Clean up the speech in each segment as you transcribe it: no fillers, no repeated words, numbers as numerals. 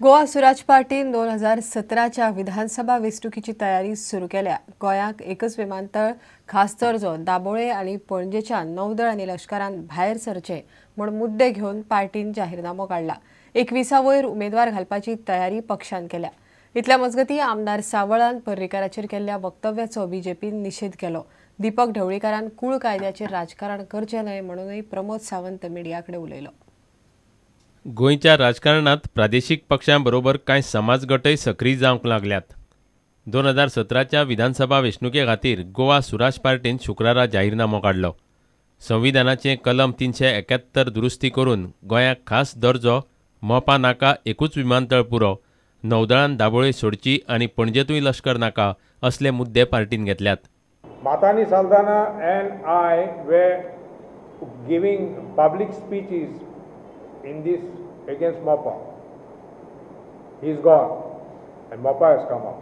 गोवा सुराज पार्टीन 2017च्या विधानसभा वेंचणुकीची तयारी सुरू केल्या. गोंयाक एकच विमानतळ, खास दर्जो, दाबोळे आनी पणजेच्या नौदळ आनी लश्करान भायर सरचे म्हूण मुद्दे घेवन पार्टीन जाहीरनामो काडला. 21 वयर उमेदवार घालपाची तयारी पक्षान केल्या. इतल्या मजगती आमदार सावळान पर्रीकाराचेर केल्ल्या वक्तव्याचो बीजेपीन निशेध केलो. दीपक ढवळीकारान कूळ कायद्याचेर राजकारण करचें न्हय म्हणूनय प्रमोद सावंत मिडियाकडे उलयलो. गोंयच्या राजकारणांत प्रादेशीक पक्षां बरोबर कांय समाज गटय सक्रीय जावंक लागल्यात. 2017च्या विधानसभा वेंचणुके खातीर गोवा सुराज पार्टीन शुक्रारा जाहीरनामो काडलो. संविधानाचें कलम 371 दुरुस्ती करून गोंयाक खास दर्जो, मोपा नाका, एकूच विमानतळ पुरो, नौदळान दाबोळे सोडची आनी पणजेंतूय लश्कर नाका असले मुद्दे पार्टीन घेतल्यात. Matanhy Saldanha and I were giving public speeches in this against Mopa. He is gone and Mopa has come up.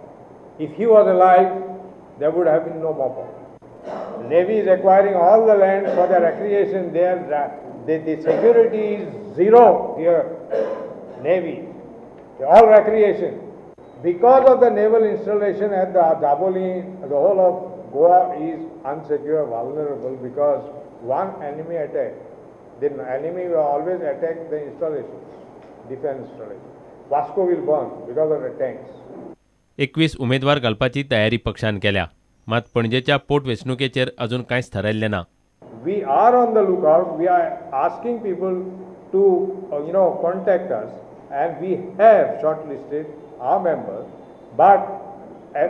If he was alive, there would have been no Mopa. Navy is acquiring all the land for their recreation. The security is zero here. Navy, all recreation. Because of the naval installation at the Dabolim, the whole of Goa is unsecure, vulnerable, because one enemy attack, the enemy will always attack the installations, defense installations. Vasco will burn because of the tanks. 21 उमेदवार घालपाची तयारी पक्षान केल्या. मात पणजेच्या पोट वेंचणुकेचेर अजून कांयच थारायल्लें ना. We are on the lookout. We are asking people to contact us, and we have shortlisted our members. But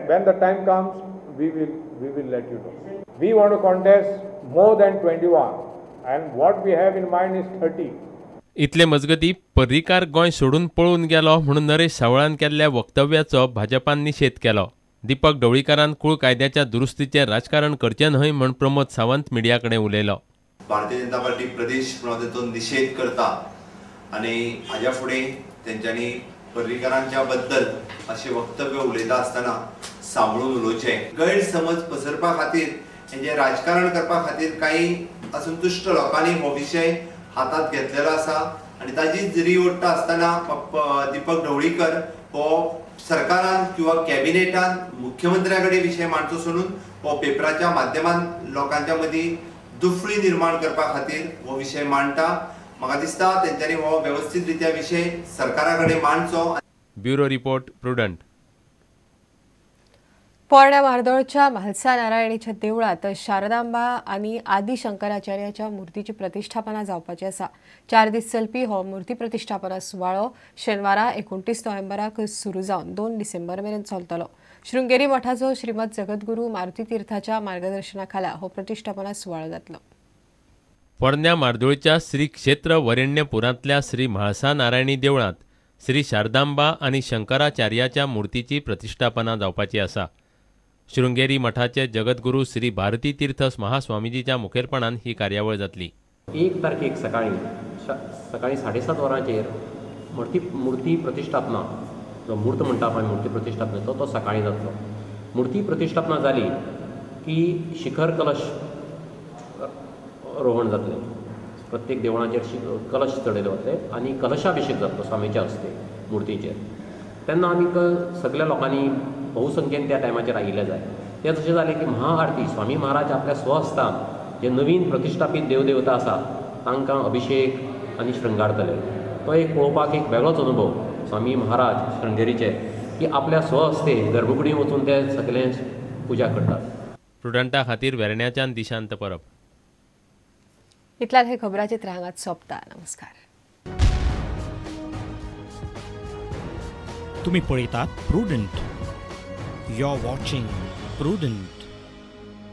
when the time comes, we will let you know. We want to contest more than 21. And what we have in mind is 30. इतले मजगती पर्रीकार गोंय सोडून पळून गेलो म्हणून नरेश सावळान केल्ल्या वक्तव्याचो भाजपान निशेध केलो. दीपक ढवळीकारान कूळ कायद्याच्या दुरुस्तीचें राजकारण करचें न्हय म्हूण प्रमोद सावंत मिडिया कडेन उलयलो. भारतीय जनता पार्टी प्रदेश म्हणून ताचो निशेध करता आनी हाज्या फुडें तेंच्यांनी पर्रीकारांच्या बद्दल अशें वक्तव्य उलयता आसतना सांबाळून उलोवचें. गैरसमज पसरपा खातीर हेजें राजकारण करपा खातीर कांय असंतुश्ट लोकांनी हो विशय हातांत घेतलेलो आसा आनी ताजी जरी ओडटा आसतना दीपक ढवळीकर हो सरकारान किंवा कॅबिनेटान मुख्यमंत्र्या कडेन विशय मांडचो सोडून हो पेपराच्या माध्यमान लोकांच्या मदीं दुफळी निर्माण करपा खातीर हो विशय मांडटा. म्हाका दिसता तेंच्यांनी हो वेवस्थीत रित्या विशय सरकारा कडेन मांडचो. Bureau report, Prudent. पोरण्या म्हार्दोळच्या म्हालसा नारायणीच्या देवळांत शारदांबा आनी आदी शंकराचार्याच्या मूर्तीची प्रतिष्ठापना जावपाची आसा. 4 दीस चलपी हो मूर्ती प्रतिष्ठापना सुवाळो शेनवारा 29 नोव्हेंबराक सुरू जावन 2 डिसेंबर मेरेन चलतलो. शृंगेरी मठाचो श्रीमद जगद्गुरू मारुती तीर्थाच्या मार्गदर्शनाखाला हो प्रतिष्ठापना सुवाळो जातलो. पोरण्या म्हार्दोळच्या श्री क्षेत्र वरेण्यपुरांतल्या श्री म्हाळसा नारायणी देवळांत श्री शारदांबा आनी शंकराचार्याच्या मूर्तीची प्रतिष्ठापना जावपाची आसा. शृंगेरी मठाचे जगद्गुरू श्री भारती तीर्थ महास्वामीजीच्या मुखेलपणान ही कार्यावळ जातली. 1 तारखेक सकाळी सकाळी 7:30 वरांचेर मूर्ती प्रतिष्ठापना, जो म्हूर्त म्हणटा पळय मूर्ती प्रतिष्ठापनेचो, तो सकाळी जातलो. मूर्ती प्रतिष्ठापना जाली की शिखर कलश रोहण जातलें. प्रत्येक देवळाचेर कलश चडयले वतले आनी कलशाभिशेक जातलो स्वामीच्या हस्ते मूर्तीचेर. तेन्ना आमी सगल्या लोकांनी बहुसंख्येन त्या टायमाचेर आयिल्ले जाय. तें तशें जालें की महाआरती स्वामी महाराज आपल्या स्वहस्तान जे नवीन प्रतिष्ठापीत देवदेवता आसा तांकां अभिशेक आनी शृंगारतले. तो एक पळोवपाक एक वेगळोच अनुभव स्वामी महाराज शृंगेरीचे, की आपल्या स्वहस्ते गर्भकुडीन वचून ते सगळे पुजा करतात. प्रुडंटा खातीर वेर्ण्याच्यान दिशांत परब. इतल्यान हे खबराचित्र हांगाच सोंपता. नमस्कार. तुम्ही पळयतात Prudent. You're watching Prudent.